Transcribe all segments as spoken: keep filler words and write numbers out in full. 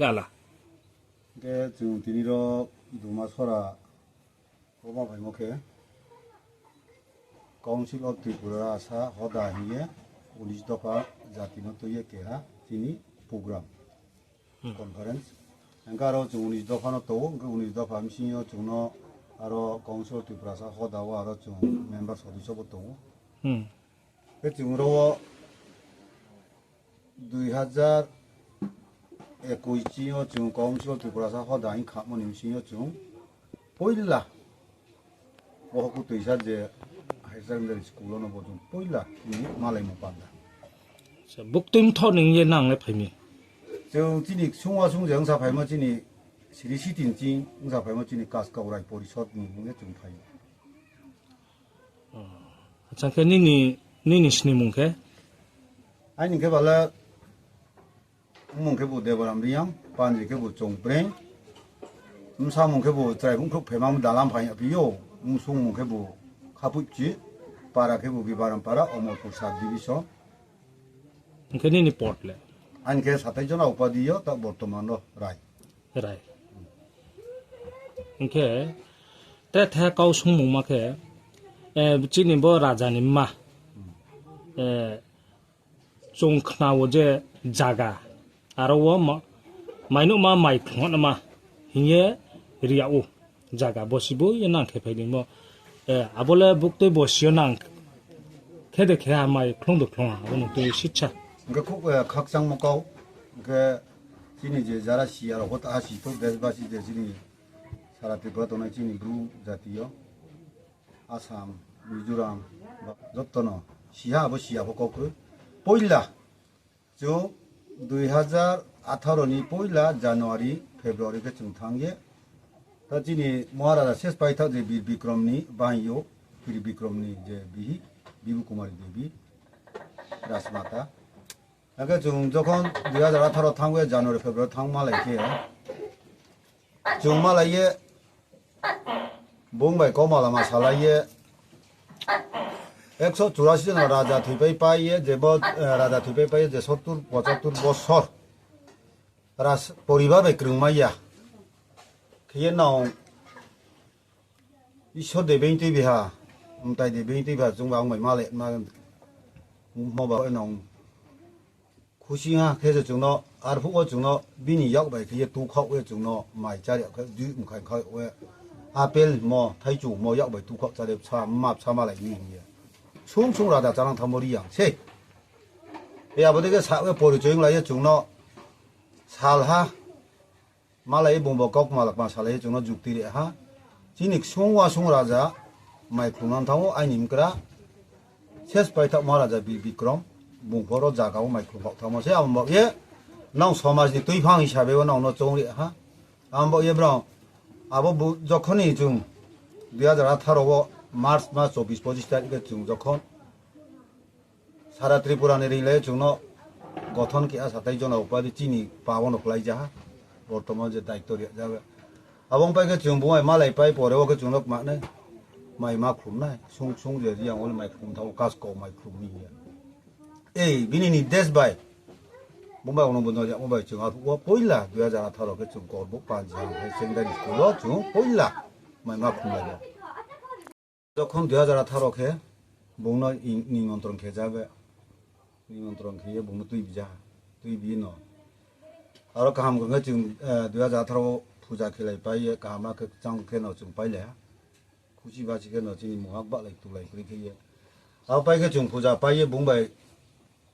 Ala. Hing khe chung tini ro Dumasora wo ma phaimo khe Council of Tripura sa hoda hing ye unis dopha jati no tui ye keha chini program, conference. Hing khe aro chung unis dopha no tong ou, hing khe unis dopha bsing yo chung no aro Council of Tripura sa hoda wo aro chung member sodosso bo tong ou. Khe chung ro wo dui hazar ekush ching yo chung Council of Tripura sa hoda hing khamo ni bsing yo chung poila bo Hoku Toisa je higher secondary school wo no bo chung poila ni malaimo panda. Buktui mthoh ni ye nang le phai mi? Chung chini ksung wasung je ongsa phaimo chini siri sitin ching ongsa phaimo chini Kaskau Rai Porisod ni hing ye chung phai ou. Acha, khe nini, nini snimung khe? Aini khe bale, mmung khebu Deboram Reang, panji khebu Chongpreng, bsamung khebu Chraibung Khrouh Phemang Dalam Phai ya phi ou, bsungmung khebu Khapuichi, para khebu Bibaram para, Omorpur sub division. Hing khe nini pod le? Aini khe satai jona upadi yo, ta bortoman ro rai. Rai. Hing khe, tre the kau sungmungma khe, chini bo raja ni mma, chung khna wo je zaga, aro wo mainouhma mai khlung naima hing ye ri yag ou, zaga bosi bo ye nang khe phai dei mo. Abo le buktui bosi yo nang khe de khe ha mai khlung de khlung ha, abo nung tui sisa. Hing khe khub khakchangmo kau, hing khe chini je jara si ya rao pho ta ha si thou, desbasi je chini sara Tripura tongnai chini Bru jati yo, Assam, Mizoram, joto no si ha, abo si ya pho kau kroi. Poila, chung dui hazar atharo ni poila January, February khe chung thanng ye, ta chini Maharaja ses paithaoh je Bir Bikrom ni baing yo, Bir Bikrom ni je bihih, Bibu Kumari Devi, Rajmata. Akhe chung jokhon dui hazar atharo thanng ye January, February thanng malai khe, chung malai ye, bung bai kau malama salai ye, ekso churasi jona raja thoipai pai ye, je bo, raja thoipai pai ye je sottur pochottur bosor raj poribar bai krungmai ya. Khe ye nang Isor de being tuibi ha, mtai de being tuibi ha, chung ba ang bai malai ma, mo ba nang khusi ha khe se chung no, arphuh wo chung no bini yak bai khe ye tukhaoh ye chung no mai chári khe, dui mkhaing khaoh ye, apple mo, thaichu mo yak bai tukhaoh chári bsa, mma bsa malai ni hing ye. Sung sung raja chánang thanngmo Reang sei. E abo dei khe sa ye porichoi onglai ye chung no salha, malai ye bung bo kau kma lakma salai ye chung no jukti ri ha. Chini ksung wasung raja mai khlum nang thanng ou, aini mkra ses paithaoh Maharaja Bir Bikrom, bung pho ro zaga wo mai khlum khaoh thanngmo se, abo baoh ye nang somaj ni tuiphang hisabe wo nang no choung ri ha. Abo baoh ye brao, abo jokhon ni chung dui hazar atharo wo March mas chobbish pochis tarik khe chung jokhon sara Tripura ni ringlai ye chung no gothon khe a satai jona upadi chini pa wo no klái ja ha, bortoman je daityo ri ja be. Abo ongpai khe chung bung bai malai pai pore wo khe chung no kma nai, mai ma khlum nai, sung sung je Reang wo le mai khlum thanng ou, kaskau mai khlum ni hing ye. Ei, bini ni des bai, bung bai ono bo no yagmo bai chung arphuh wo poila dui hazar atharo khe chung Korbouh Panji hing khe secondary school wo chung poila mai ma khlumlai ou. Jokhon dui hazar atharo khe bung no nimontron khe ja be, nimontron khe ye bung no tuibi ja, tuibi no. Aro kaham khe chung, dui hazar atharo wo puja khelai pai ye, kaham khe kchang khe no chung pailai ha. Khusi basi khe no chini mungha bahlai tulai kri khe ye. Abo pai khe chung puja pai ye bung bai,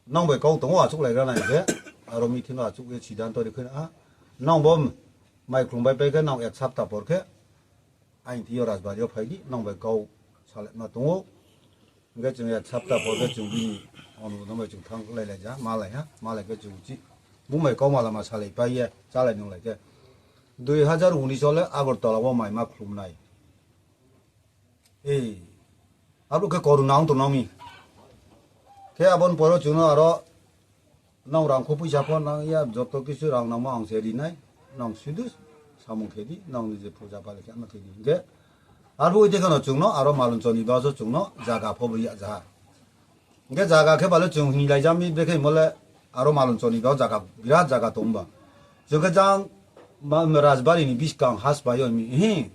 nang bai kau tong ou achouhlaigra nai khe, aro meeting wo achouh ye siddhanto ri khe na ha. Nang bo mai khlum bai pai khe nang ek sapta por khe, aini thing yo Rajbari yo phai di, nang bai kau salaima tong ou. Hing khe chung ek sapta por khe chung bini, ono nang bai chung thannglailai ja, malai ha, malai khe chung chih, bung bai kau malama salai pai ye, chálai nunglai khe. Dui hazar unis wo le Agartala wo mai ma khlum nai. Ei, abo khe corona ong tong nang mi. Khe abo ni por wo chung no aro nang rang kho poisa pho nang ya, joto kisu rang nangmo ang se ri nai, nang sudu samung khe di, nang ni je puja pali khe ma khe di. Hing khe arphuh oi de khe no chung no aro Malonchoni ba so chung no zaga pho bri ya ja ha. Hing khe zaga khe bale chung hinglai ja mi, brekhe hingmo le aro Malonchoni ba zaga, birat zaga tong ba. Chung khe jang ma, Rajbari ni buskang haspai yo mi, hi.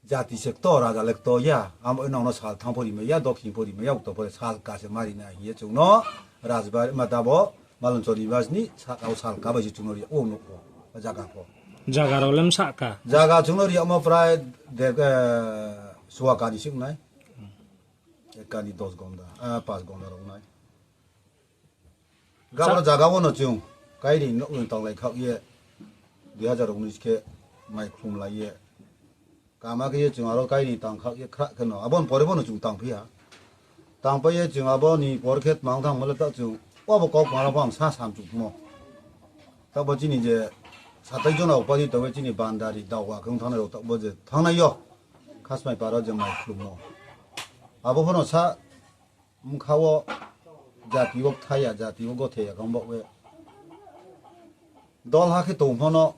Jati se kto, raja le kto ya. Amo nang no sal thanng pho rimai ya, dokhin pho rimai ya, okto pho sal ka se mari nai hing ye chung no Rajbari ma tabo Malonchor ni bas ni sa, o sal ka bai se chung no ri ya, o nouh pho, zaga pho. Zaga rao le msa ka. Zaga chung no ri yamo prai de, eh, suwa ka ni sik nai. Ek ka ni dos gonda, eh, pas gonda rao nai. Gabro zaga wo no chung kaini nouh ni tanglai khaoh ye, dui hazar unis khe mai khlumlai ye. Kama khe ye chung aro kaini tang khaoh ye khra khe no. Abo ni pore bo no chung tang phi ha. Tang pai ye chung abo ni por khe tmang thanngmo le taoh chung, obo kau kmang rao pho ang sa samchung phmo. Taoh bo chini je satai jona upadi tong ye chini bandari daowa khe ong thanngnai rao taoh bo je thanngnai yo. Khasmai paro je mai khlummo. Abo pho no sa bkha wo jati wo kthai ya, jati wo gothe ya kang baoh ye. Dol ha khe tong pho no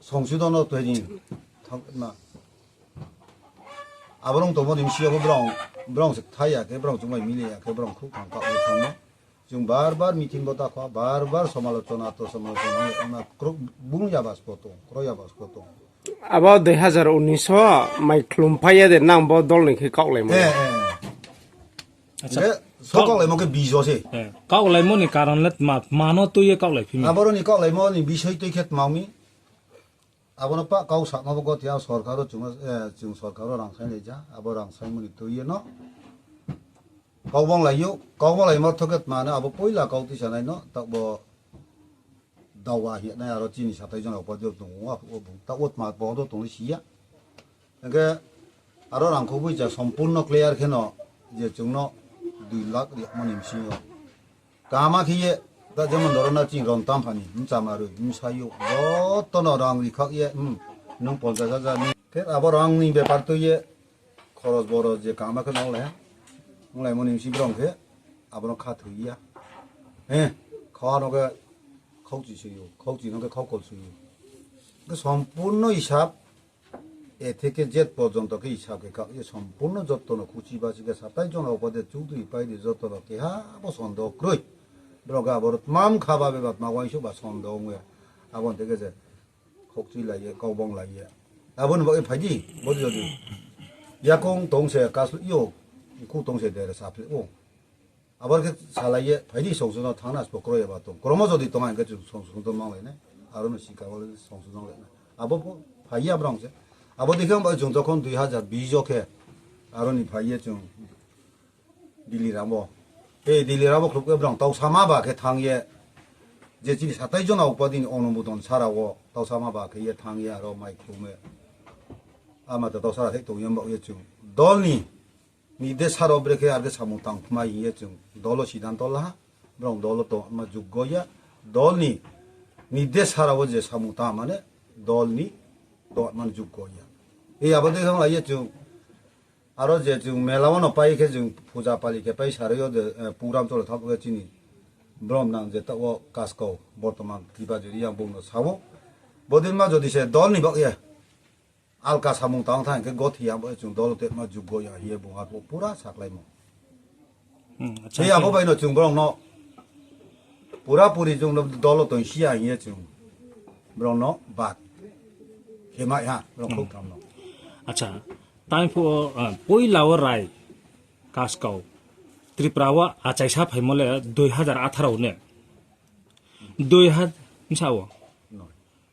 songsudon no tui ni thanng ma. Abo rong tongmo ni bsing yo pho brao, brao se kthai ya khe, brao chung bai mili ya khe, brao khruh thang kau ye thanngmo. Chung bar bar meeting bo ta kho, bar bar somalochona to somalochona ong ye, ma kroi bung ya bas pho tong, kroi ya bas pho tong. Abo dui hazar unis wo mai khlumphai ye de nang bo dol ni khe kaohlaimo? Eh, eh. Acha, je so kaohlaimo khe bijo se. Eh, kaohlaimo ni karon le tma, tma no tui ye kaohlai phi mi? Aboro ni kaohlaimo ni bisoi tui khe tma mi. Abo no pah kau samo bo gothe ya sorkar wo chung, eh, chung sorkar wo rang sainglai ja, abo rang saimo ni tui ye no. Kau banglai ou, kau banglaimo thok khe tma no abo poila kau tuisa nai no, taoh bo daowa hing ye nai aro chini satai jona upadi yo tong ou, aphuh wo bung, taoh wo tma bo do tong le si ya. Hing khe aro rangkhou boi ja sompurno clear khe no je chung no dui lakh ri yagmo ni bsing yo. Kama khe ye, ta jemon doro na ching ron tam pha ni, bchama roi, bsayouh, joto no rang ri khaoh ye, hmm, nung ponchas hajar ni. Khe abo rang ni bepar tui ye, khoros boros je kama khe nonglai ha. Nonglaimo ni bsing brao khe, abo no kha thoi ya. Eh, kha no khe khaukchi soi ou, khaukchi no khe khaukol soi ou. Khe sompurno hisab, A theke Z porjonto khe hisab khe khaoh ye sompurno joto no khuchi basi khe satai jona upadi chudri pai di joto no keha bo sondo kroi. Brao khe abo tmam kha ba beba tma uaingsouh ba sondo ong ye. Abo ni theke je khaukchui lai ye, kau banglai ye. Abo ni baoh ye phai di, bo di jodi. Yakoung tong se kaslu yo, khu tong se dere saphle ou. Abo khe salai ye, phai di songsudon thanng na sbo kroi ya ba tong. Kromo jodi tong hing khe chung songsudon manglai nai. Aro no sika bo le songsudon lai nai. Abo pho phai ya brao se. Abo dei khe ong ba chung jokhon dui hazar bis yo khe, aro ni phai ye chung Dili rang wo. E Dili rang wo khlup khe brao tausama ba khe thanng ye. Je chini satai jona upadi ni onubodon sara wo tausama ba khe ye thanng ye aro mai khlum ye. Ama to tausara thai tong ye baoh ye chung. Dol ni nidesa rao brekhe ar khe samung tang khmai hing ye chung dol wo sidanto la ha, brao dol wo tongma juggo ya, dol ni nidesa rao wo je samung tang mane dol ni tongma juggo ya. E abo dei khe ong lai ye chung, aro je chung mela wo no pai khe chung puja pali khe pai saroi yo de, eh, program chole thang khe chini brom nang je taoh wo Kaskau bortoman Tripura jodi yang bung no sa ou. Bodei ma jodi se dol ni baoh ye alka samung tang thanng khe gothe ya bo chung dol tongma juggo ya hing ye bung arphuh pura sakhlaimo. Hmm, acha, abo bai no chung brao no pura puri chung no dol tong si ya hing ye chung brao no bat khe mai ha, brao khrouh tham no. Acha, tang phuh, ah, poila wo rai Kaskau Tripura wo achaisa phaimo le dui hazar atharo ne. Dui ha-, bsa wo?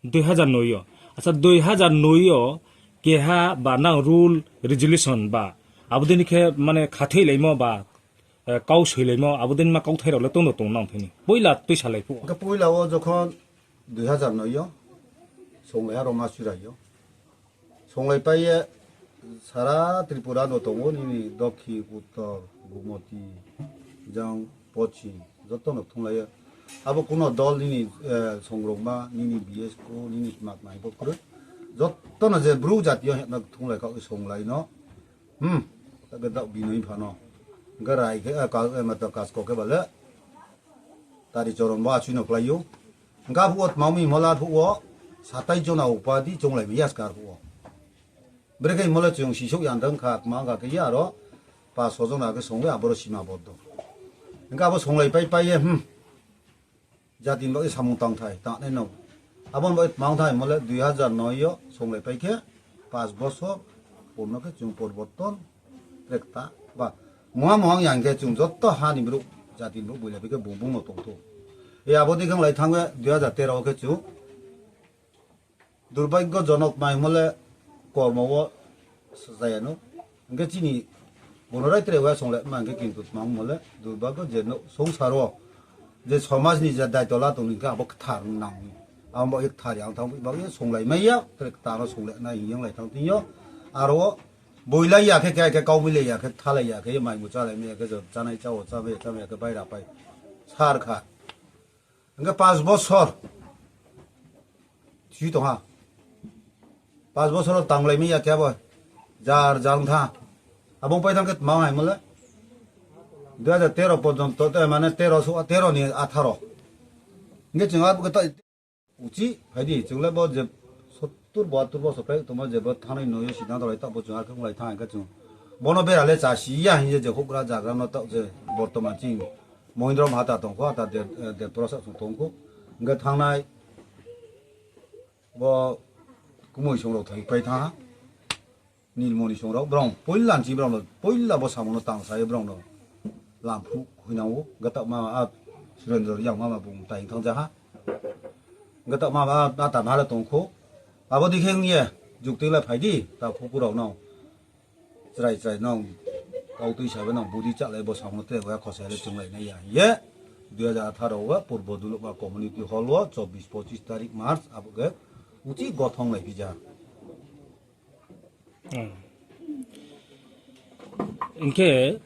Dui hazar noi yo. Acha, dui hazar noi yo keha ba nang rule resolution ba abo dei ni khe mane khathoilaimo ba, eh, kau soilaimo abo dei ni ma kauthai rao le tong no tong nang thai ni. Poila tuisalai phuh. Hingkhe poila wo jokhon dui hazar noi yo, songlai ha Roma Churai yo. Songlai pai ye sara Tripura no tong ou, nini Dokhin, Uttor, Gumoti, jang Pochim, joto no thunglai ye. Abo kuno dol nini, eh, songrongma, nini B S K, nini tma tma hing pho kroi. Joto no je Bru jati yo hingna thunglai khaoh ye songlai no. Hmm, ta khe daoh bini pha no. Hingkhe rai khe, eh, ka-, eh, mata Kaskau khe ba le. Tari choron bo achui no klái ou. Hingkhe arphuh wo tma mi himo le arphuh wo satai jona upadi chounglai mi ya ska arphuh wo. Brekhe himo le chung sisouh ya tong kha, kma kha khe ya aro pas so jona khe song ye aboro sima boddo. Hingkhe abo songlai pai pai ye, hmm. jati ni bagoi samung tangthai tangnai no. Abo ni bagoi tmang thai mo le dui hazar noi yo songlaipai khe, pas bosor purno khe chung poriborton, tre kta, ba, mungha mungha ya hing khe chung joto ha ni brouh, jati ni brouh boilaipai khe bung bung no tongthou. E abo dei khe onglai thanng ye dui hazar tero wo khe chung durbhagyojonok mai mo le kormo wo sajaya no. Hing khe chini bono rai tre wa songlai ma hing khe kintu tmang mo le durbhagyo je no songsar wo je somaj ni je daito la tong ni hing khe abo kthar nang ni. Abo bo ye kthar ya ong thanng ba ye songlai mai ya, tre kta no songlai nai hing ye onglai thanng thing yo. Aro wo boilai ya khe, khe, khe kaumilai ya khe, kthalai ya khe, mai mu chálai mai ya khe, je chánai chá wo chámai ya, chámai ya khe baira pai sar kha. Hing khe pas bosor si tong ha. Pas bosor wo tanglai mai ya khe abo. Jar jar ong tha. Abo pai thanng khe tma haimo le, dui hajar tero porjonto, te mane tero, tero ni atharo. Hing khe chung abo khe ta uchih phai di, chung le bo je sottur bahattur bosor phai tongmo je bo thanngnai noi yo siddhanto lai taoh bo chung ar khe onglai thanng hing khe chung bono bera le chá si ya hing ye je houhgra jagra no taoh je bortoman chini Mohindra Mahata tong kho, ata de-, eh, Debbarsa song tong kho. Hing khe thanngnai bo Kumoi song rao thoi pai thanng ha. Nilmoni song rao, brao poila nchi brao no, poila bo samung no tangsa ye brao no lam phuh khuinang ou, hing khe taoh ma a Surendra Reang ma ma bung tai thanng ja ha. Hing khe taoh ma a, a ta ma le tong kho. Abo dei khe ong ye, jukti le phai di, ta phuh phu rao no. Chrai chrai no, kautui sa bai no, budi chálai bo samung no tre bo ya khosai le chunglai nai ya hing ye, dui hajar atharo wo Purbo Dulokma Community Hall wo, chobbish pochis tarik March, abo khe uchih gothong lai phi ja. Hing khe,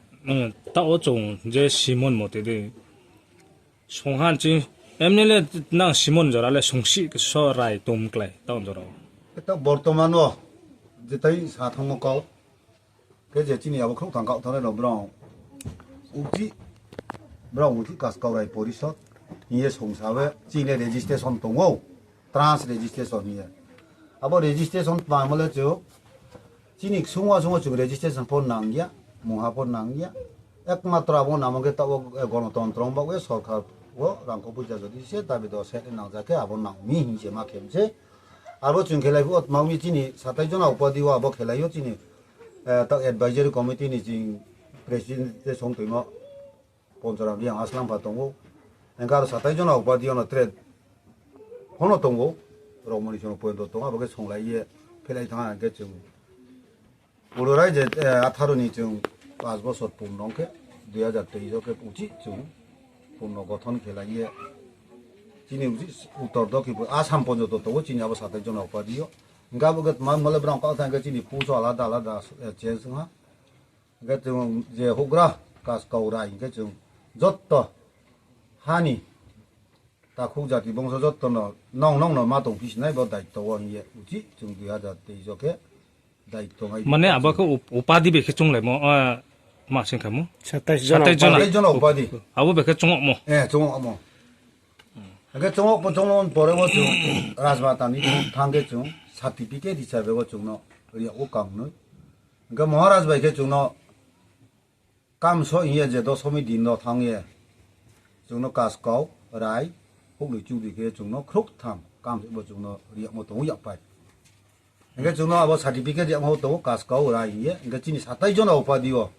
taoh wo chung je simon mo te de, songha nchi, emni le nang simon jora le songsi so rai tom klái, taoh jora wo. Taoh bortoman wo, je tai sa thanngmo kau, khe je chini abo khrouh thang kau thanngnai rao brao uchih, brao uchih Kaskau Rai Porishod hing ye songsa ye chini registration tong ou, trans registration hing ye. Abo registration tma mo le chung chini ksung wo, sung wo chung registration pho nang ya, mungha pho nang ya. Ekmatro abo namo khe taoh wo, eh, gonotontro ong baoh ye sorkar wo rangkho poicha jodi se dabi do se nang ja khe abo nang mi hing se ma khe mi se. Abo chung khelai phuh wo tma mi chini satais jona upadi wo abo khelai yo chini, eh, taoh advisory committee ni ching president te song toimo Ponchoram Reang Aslam pha tong ou. Hing khe aro satais jona upadi yo no tre pho no tong ou. Rokmoni song no point tong, abo khe songlai ye phelai thanng ha hing khe chung Purorai je, eh, atharo ni chung pas bosor purno khe, dui hajar teis wo khe uchih chung purno gothon khelai ye. Chini uchih uttor dokhin Assam porjonto tong ou chini abo satais jona upadi yo. Hing khe abo khe tma mo le brao kau thang khe chini post alada alada, eh, change ong ha. Hing khe chung je houhgra Kaskau Rai hing khe chung joto ha ni takhuk jati bongso joto no nong nong no ma tong phi sinai bo daito wo hing ye uchih chung dui hajar teis wo khe daito nai. Mane abo khe up-, upadi bai khe chunglaimo, ah, ma sing kha mo? Satais jona upadi. Abo bai khe chungmo. Eh, chungmo. Hing khe chungmo, chungmo pore wo chung Rajmata ni thanng khe chung certificate hisabe wo chung no ri yag ou kangnoi. Hing khe Maharaj bai khe chung no kamso hing ye je dosomi din no thanng ye, chung no Kaskau, Rai, Houhloi Chudri khe chung no khrouhtham kamso bo chung no ri yagmo tong ou yakpai. Hing khe chung no abo certificate yagmo tong ou Kaskau, Rai hing ye. Hing khe chini satais jona upadi wo,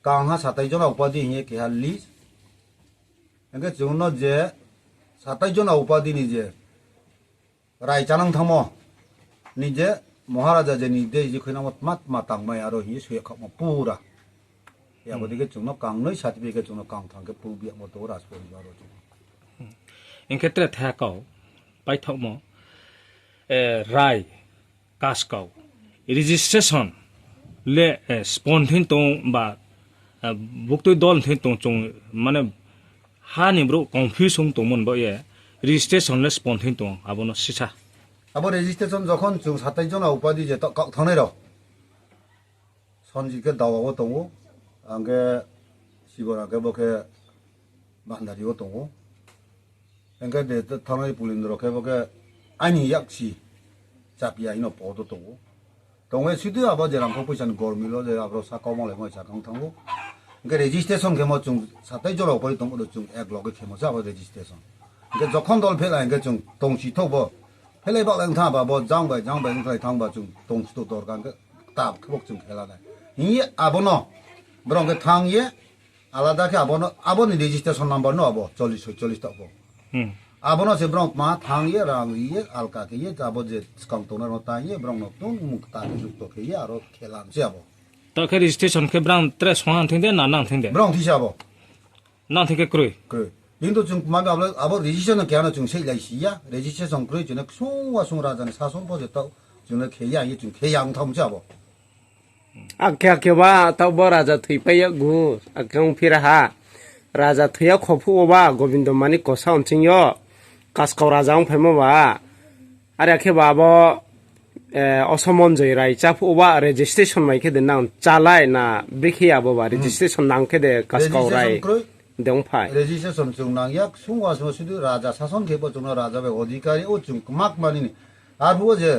kangha satais jona upadi hing ye keha list. Hing khe chung no je satais jona upadi ni je rai chánang thanngmo ni je Maharaja je nirdesh je khuinangmo tma tma tangmai aro hing ye soi yag khaohmo pura. Abo dei khe chung no kangnoi certificate chung no kangtham khe purbi yagmo tong ou Rajporibar wo chung. Hing khe tre tha kau paithaohmo, eh, Rai, Kaskau, registration le, eh, spon thing tong ba, eh, buktui dol thing tong chung, mane, ha ni brouh confuse ong tongmo ni baoh ye, registration le spon thing tong, abo no sisa. Abo registration jokhon chung satais jona upadi je taoh kau thanngnai rao, Sanjit khe Dawa wo tong ou, ang khe Sibora khe bo khe Bandari wo tong ou. Hing khe de thangnai Pulindro khe bo khe aini yaksi Chapia hing no pod wo tong ou. Tong ye sudu abo je rangkho poicha ni gormil wo je abo rao sa kau malaimo chakang thanng ou. Hing khe registration khemo chung satais jona upadi tongmo do chung ek loge khemo se abo registration. Hing khe jokhon dol phelai hing khe chung tongsi thouh bo. Phelai bahlai ong thanng ba bo jang bai jang bai ongkhlai thanng ba chung tongsi thouh dorkar hing khe kta khe bo chung khe la nai. Hing ye abo no brao khe thanng ye alada khe abo no, abo ni registration number no abo চল্লিশ ছয়চল্লিশ taoh pho. Abo no se brao kma thanng ye rang ri ye alka khe ye abo je skang tongnai rao no tang ye brao no tong mung kta khe যুক্ত khe ye aro khe la se abo. Taoh khe registration khe brao tre song nang thing de, na nang thing de? Brao thing se abo. Nang thing khe kroi. Kroi. Kintu chung kma abo, abo registration no keha no chung seihlai si ya. Registration kroi chung no ksung wa sung raja ni sason pho je taoh chung no khe ya ye chung khe ya ong thanng se abo. Akhe akhe ba taoh bo raja thoipai ya gu, akhe ongphi ra ha. Raja thoi ya kho phuh wo ba Gobindo Manik Kosa ong ching yo. Kaskau raja ongphaimo ba. Are khe ba abo, eh, Osomonjoi Rai chá phuh wo ba registration mai khe de nang chálai na bikhe abo ba registration nang khe de Kaskau Rai de ongphai. Registration chung nang ya, ksung wa sung sudu raja sason khe bo chung no raja bai odhikari o chung kma kma nini. Arphuh wo je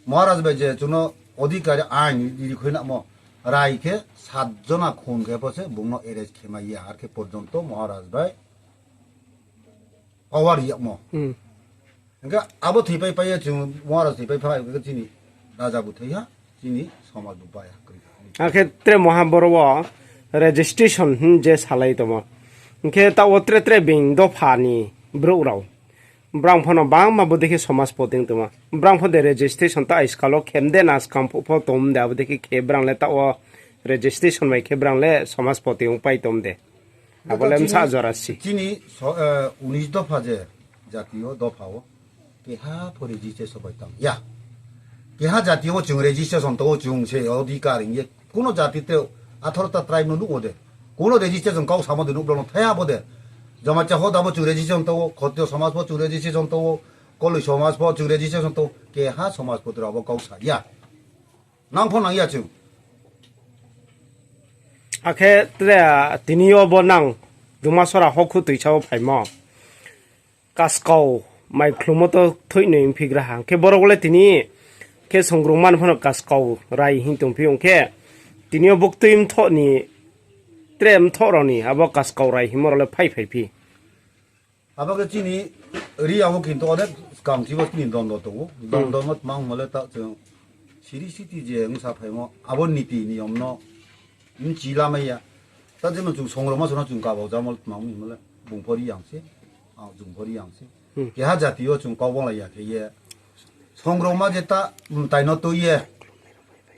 Maharaj bai je chung no odhikari ain ri khui namo rai khe সাত জনা খুন khe pho se bung no arrest khe mai ya, ar khe পর্যন্ত Maharaj bai power yagmo. Hing khe abo thoipai pai ye chung Maharaj thoipai phai khe chini raja bu thoi ha, chini somaj bu bai ha kroi. Akhe tre maha boro wo registration hing je salai tongmo. Hing khe taoh wo tre tre being dopha ni brouh rao. Brang pho no bangma bo dei khe somaj poti ong tongmo. Brang pho de registration ta aiskal wo khem de na skang phuh pho tong de abo dei khe khe brang le taoh wo registration bai khe brang le somaj poti ongpai tong de. Abo le bsa jora si. Chini so-, eh, উনিশ dopha je jati yo dopha wo keha pho registration bai tang ya. Keha jati wo chung registration tong wo chung se odhikar hing ye. Kuno jati te আঠারোটা tribe no nuh wo de. Kuno registration kau samo de nuh bro no thai ha bo de. Jamatia hoda bo chung registration tong wo, Khotriyo somaj pho chung registration tong wo, Koloi somaj pho chung registration tong wo. Keha somaj pho abo kau sa ya. Nang pho nang ya chung. Akhe tre, tini yo bo nang Dumasora hokhu tuisa wo phaimo. Kaskau mai khlumo to thoih noi ongphi gra ha. Khe borok le tini khe songrung man phano Kaskau Rai hing tongphi ong khe, tini yo buktui mthoh ni, tre mthoh rao ni abo Kaskau Rai hingmo rao le phai phai phi. Abo khe chini ri ang wo kintu onek skang chibo chini dondo tong ou. Dondo no tma hingmo le ta chung siri siti je ongsa phaimo abo niti niyom no mchi lamai ya. Ta jemon chung songrongma sono chung kaba jamo tma hingmo le bung pho ri ang se, ang chung pho ri ang se. Keha jati yo chung kau banglai ya khe ye. Songrongma je ta mtai no tui ye.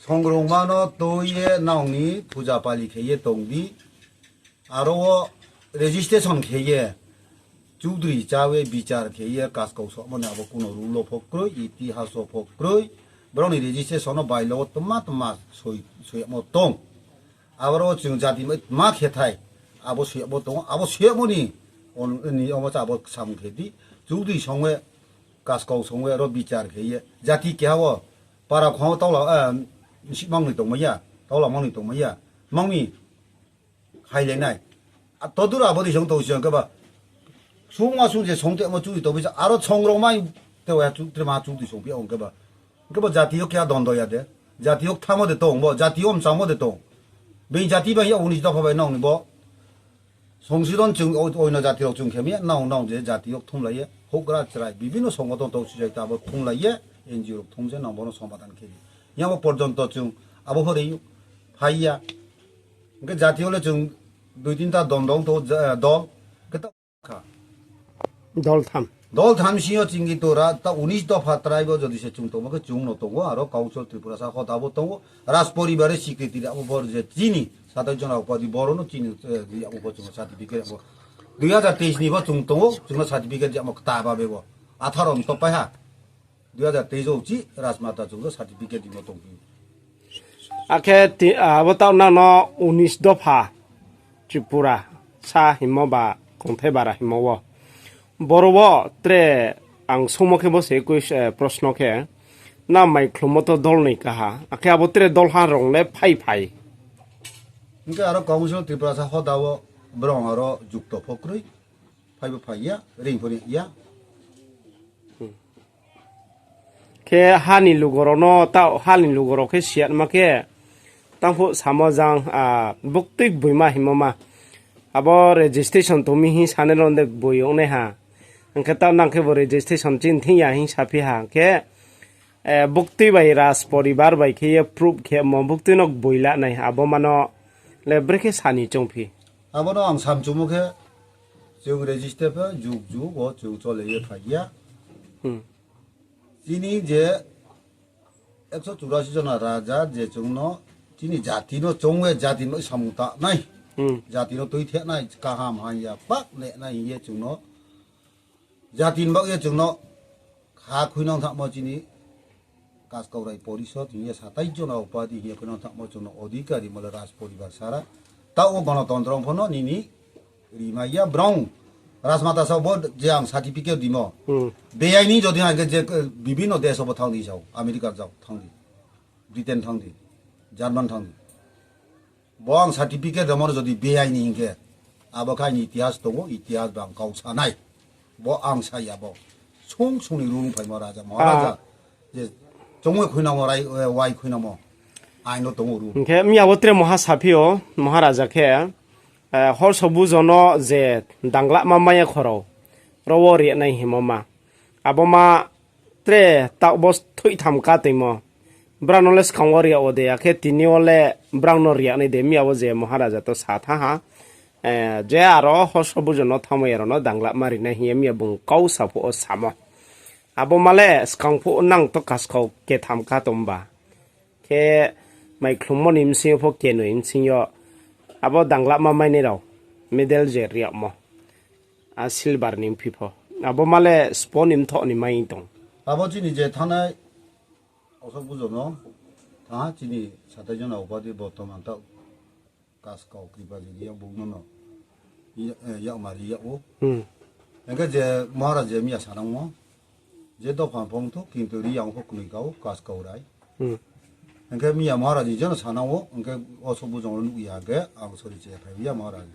Songrongma no tui ye nang ni puja pali khe ye tong di. Aro wo registration khe ye, chudri chawi bichar khe ye, kaskau sohmo ni abo kuno rule wo pho kroi, itihas wo pho kroi, brao ni registration no bylaw wo tma tma soi, soiyagmo tong. Aboro chung jati mai tma khe thai, abo soiyagmo tong, abo soiyagmo ni, on-, ni omo cha abo samung khe di, chudri song ye, kaskau song ye, aro bichar khe ye, jati keha wo, para khong wo taula, eh, sih mang ni tongmai ya, taula mang ni tongmai ya, mang ni, Khailai nai. A, todura abo di song tong si hing khe ba. Sungma sung je song tongmo chudri tong bisa. Aro songrongma te wa chu, tre ma chudri song phi hing khe ba. Hing khe ba jati yo khe a dondo ya de. Jati yo kthamo de tong bo. Jati yo mchangmo de tong. Being jati bai ya unis dopha bai nang ni bo. Songsidon chung o-, oino jati rao chung khe mi ya. Nang, nang je jati yo kthumlai ye. Houhgra chrai. Bibino songothon tong si jai ta bo kthumlai ye. N G O rao kthum se nang bo no somadan khe di. Yang bo porjonto chung. Abo hore phai ya. Hing khe jati yo le chung dui tinta dol dol to, ja-, dol. Khe ta kha. Dol tham. Dol tham sing yo ching kintu ra ta unis dopha tribe wo jodi se chung tongmo khe chung no tongo, aro Council Tripura sa hoda bo tongo, Raj poribar ni secretary abo bor je chini, satai jon rao padi boro no chini, eh, ri abo bo chung certificate abo. Dui hazar teis ni bo chung tongo, chung no certificate ri abo kta ba be bo. Atharo ni to pai ha. Dui hazar teis o chi Rajmata chung no certificate rimo tongphi. Akhe ti-, abo taoh nang no unis dopha Tripura sa himo ba kongthai bara himo wo. Boro wo tre ang sungmo khe bo se quiz-, eh, prosno khe, nang mai khlumo to dol noi kaha. Akhe abo tre dol ha rong le phai phai. Hing khe aro Council Tripura sa hoda wo brong aro jukto pho kroi. Phai bo phai ya, ring pho ring ya. Khe ha ni lugo rao no, ta ha ni lugo rao khe siyatma khe, tang phuh samo jang, a, buktui gboima himo ma. Abo registration tong mi hing sanai rao de gboi ong nai ha. Hing khe taoh nang khe bo registration chini thing ya hing saphi ha. Hing khe, eh, buktui bai Raj poribar bai khe ye proof khe mo buktui no gboi la nai abo mano le brekhe sani chongphi. Abo no ang samchumo khe, chung register pha juk juk wo chung chole ye phai ya. Hmm. Chini je ekso churasi jona raja je chung no chini jati no chong ye jati no samung ta nai. Hmm. Jati no tuithe nai, kaham hamya pak ne nai hing ye chung no jati ni bak ye chung no kha khuinang thangmo chini Kaskau Rai Porishod hing ye satais jona upadi hing ye khuinang thangmo chung no odhikari mole Raj poribar sara. Taoh wo gonotontro pho no nini rimai ya brao. Rajmata sao bo je ang certificate rimo. Hmm. Beaini jodi ang khe je, eh, bibhinno desh wo bo thang di sao, America jao thang di, Britain thang di, German thang di. Bo ang certificate rimo no jodi beaini hing khe, abo khe aini itihas tongo, itihas bang kau sanai. Bo ang sa ya bo. Sung sung ni rung phaimo raja, Maharaja. Ah. Je chongwi khuinamo rai, eh, wai khuinamo. Aino tongo rung. Hing khe miya bo tre moha saphi o, Maharaja khe, eh, horso bujo no je danglama maya khorao, ro wo ri nai himo ma. Abo ma tre taoh bo thoih tham ka toimo. Brao no le skang wo ri yag wo de, akhe tini wo le brao no ri yag nai de, miya wo je Maharaja to sa tha ha. Eh, je aro horso bujo no thanngmai ya rao no danglama ri nai hing ye miya bung kau sa phuh wo samo. Abo ma le skang phuh nang to kaskau ketham ka tong ba. Khe maikhlummo ni bsing yo pho kenoi bsing yo. Abo danglama mainai rao. Medal je ri yagmo. A silver ni mphi pho. Abo ma le spo ni mthoh ni mai tong. Abo chini je thanngnai Ashok Pujo no, thanng ha chini satai jona upadi bortoman taoh kaskau kripa je ri yag bung no no. Ya-, eh, yakmari yag ou. Hmm. Hing khe je Maharaj je miya sanangmo, je dopha phongthu kintu ri yang pho knoi kau kaskau rai. Hmm. Hing khe miya Maharaj ni jeno sanang ou, hing khe Ashok Bujong no nuh ya hing khe ang sori che phai ya Maharaj.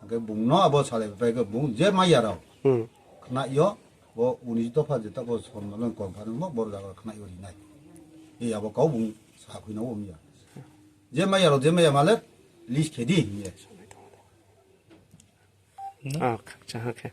Hing khe bung no abo salai pai khe bung je maya rao. Hmm. Khnai yo, bo unis dopha je taoh bo sonmano conference mo, boro jaga khnai yo ri nai. E abo kau bung sa khui nang ou miya. Je maya rao, je maya ma le list khe di hing ye. Ah, khakchang ha khe.